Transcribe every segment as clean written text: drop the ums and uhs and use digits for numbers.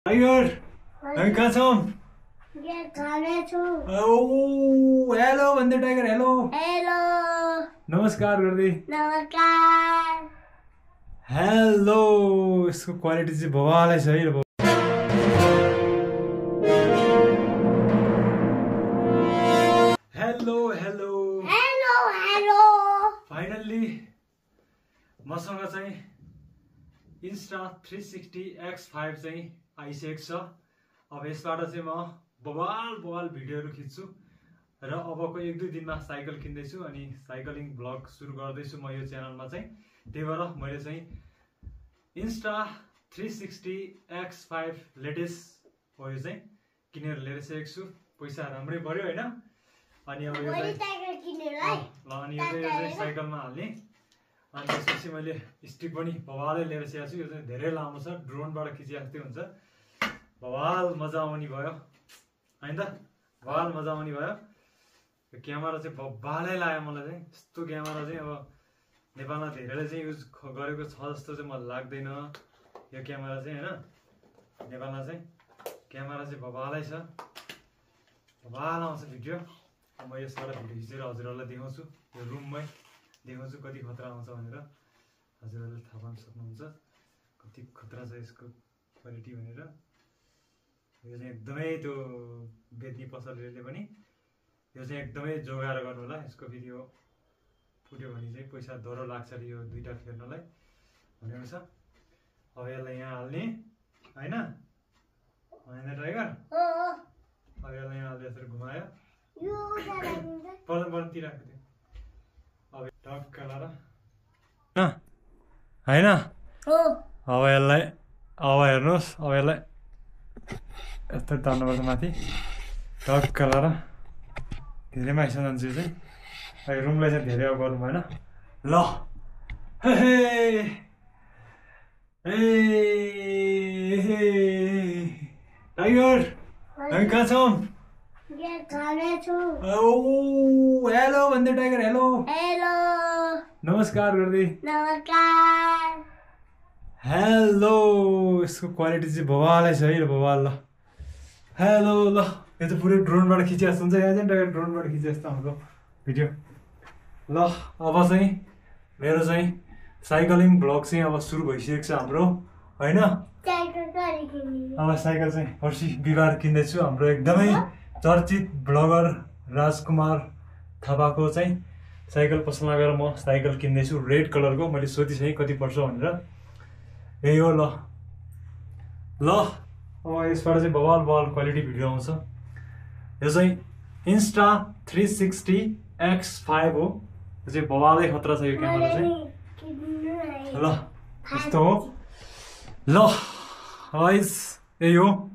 Tiger हामी कहाँ छौँ? हेलो भन्दै टाइगर हेलो हेलो नमस्कार गर्दै नमस्कार हेलो। यसको क्वालिटी चाहिँ बवालै छ है। Hello hello hello hello finally मसँग चाहिँ इन्स्टा 360 X5 चाहिँ आइसकेको छ। अब यसबाट चाहिँ म बवाल भिडियोहरू खिच्छु र अबको 1-2 दिनमा साइकल किन्दैछु अनि साइकलिङ ब्लग सुरु गर्दैछु म यो च्यानलमा चाहिँ। त्यही भएर मैले चाहिँ इन्स्टा 360 X5 लेटेस्ट हो यो चाहिँ किनेर लिएर सकेको छु। पैसा राम्रै पर्यो हैन। अनि अब यो चाहिँ साइकलमा हाल्ने। अनि त्यसपछि मैले स्टिक पनि बवालै लिएर सकेको छु। यो चाहिँ धेरै लामो छ, ड्रोनबाट खिचे जस्तै हुन्छ। बवाल मजा आउने भयो हैन त, बवाल मजा आउने भयो। यो क्यामेरा चाहिँ बवालै लाग्यो मलाई चाहिँ। यस्तो क्यामेरा चाहिँ अब नेपालमा धेरैले चाहिँ युज गरेको छ जस्तो चाहिँ मलाई लाग्दैन यो क्यामेरा चाहिँ हैन। नेपालमा चाहिँ क्यामेरा चाहिँ बवालै छ, बवाल आउँछ भिडियो। म यसबाट भिडियो खिचेर हजुरहरूलाई देखाउँछु, यो रुममै देखाउँछु कति खतरा आउँछ भनेर। हजुरहरूले थाहा पाउन सक्नुहुन्छ कति खतरा छ यसको क्वालिटी भनेर। यो चाहिँ एकदमै त्यो बेच्ने पसलले पनि यो चाहिँ एकदमै जोगाएर गर्नु होला। यसको फेरि यो फुट्यो भने चाहिँ पैसा डह्रो लाग्छ अरे यो दुईटा फेर्नलाई भनेको छ। अब यसलाई यहाँ हाल्ने हैन टाइगर। अब यसलाई यहाँ हाल्दै यसरी घुमायो पर्तिर राख्यो त्यो। अब टक्क लाएर हैन। अब यसलाई अब हेर्नुहोस्, अब यसलाई यस्तो तान्नुपर्छ माथि टक्क लाएर। धेरै माइस जान्छ यो चाहिँ। अहिले रुमलाई चाहिँ धेरै अब गर्नु भएन ल। टाइगर हामी कहाँ छौँ? हेलो भन्दै टाइगर हेलो हेलो नमस्कार गर्दै नमस्कार हेलो। यसको क्वालिटी चाहिँ बवालै छ है, बवाल। ल हेलो ल, यो त पुरै ड्रोनबाट खिचे जस्तो हुन्छ। यहाँ चाहिँ टाइगर ड्रोनबाट खिचे जस्तो हाम्रो भिडियो। ल अब चाहिँ मेरो चाहिँ साइकलिङ ब्लग चाहिँ अब सुरु भइसकेको छ हाम्रो होइन। अब साइकल चाहिँ पर्सि बिहिबार किन्दैछु। हाम्रो एकदमै चर्चित ब्लगर राजकुमार थापाको चाहिँ साइकल पसलमा गएर म साइकल किन्दैछु रेड कलरको। मैले सोधिसकेँ कति पर्छ भनेर। यही हो ल ल। अब यसबाट चाहिँ बवाल क्वालिटी भिडियो आउँछ। यो चाहिँ इन्स्टा 360 X5 हो। यो चाहिँ बवालै खतरा छ यो क्यामेरा चाहिँ। ल यस्तो हो ल गाइस, यही हो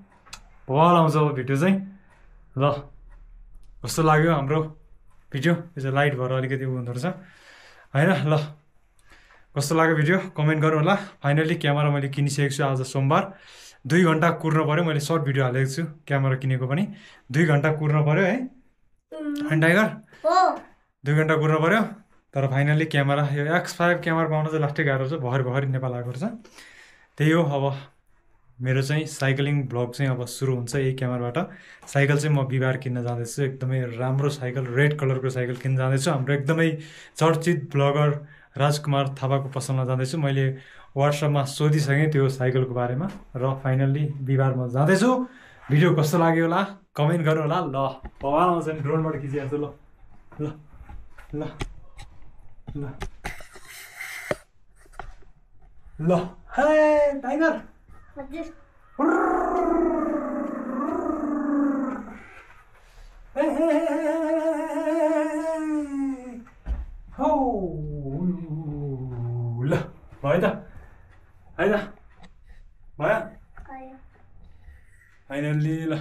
बवाल आउँछ अब भिडियो चाहिँ। ल कस्तो लाग्यो हाम्रो भिडियो? यो चाहिँ लाइट भएर अलिकति हुँदो रहेछ होइन। ल कस्तो लाग्यो भिडियो कमेन्ट गर्नु होला। फाइनली क्यामेरा मैले किनिसकेको छु। आज सोमबार 2 घन्टा कुर्नु पऱ्यो। मैले सर्ट भिडियो हालेको छु क्यामेरा किनेको पनि। 2 घन्टा कुर्नु पऱ्यो है होइन टाइगर? 2 घन्टा कुर्नु पऱ्यो। तर फाइनली क्यामेरा यो X5 क्यामेरा पाउनु चाहिँ लास्टै गाह्रो छ। भर्खर नेपाल आएको रहेछ। त्यही हो। अब मेरो चाहिँ साइक्लिङ ब्लग चाहिँ अब सुरु हुन्छ यही क्यामेराबाट। साइकल चाहिँ म बिहिबार किन्न जाँदैछु। एकदमै राम्रो साइकल रेड कलरको साइकल किन्न जाँदैछु। हाम्रो एकदमै चर्चित ब्लगर राजकुमार थापाको पसलमा जाँदैछु। मैले वाट्सएपमा सोधिसकेँ त्यो साइकलको बारेमा र फाइनल्ली बिहिबार म जाँदैछु। भिडियो कस्तो लाग्यो होला कमेन्ट गर्नु होला। ल बवाल आउँछ नि ड्रोनबाट खिचेको छु। ल ल ल ल ल हे टाइगर हो ल भयो त है त भयो फाइनल्ली। ल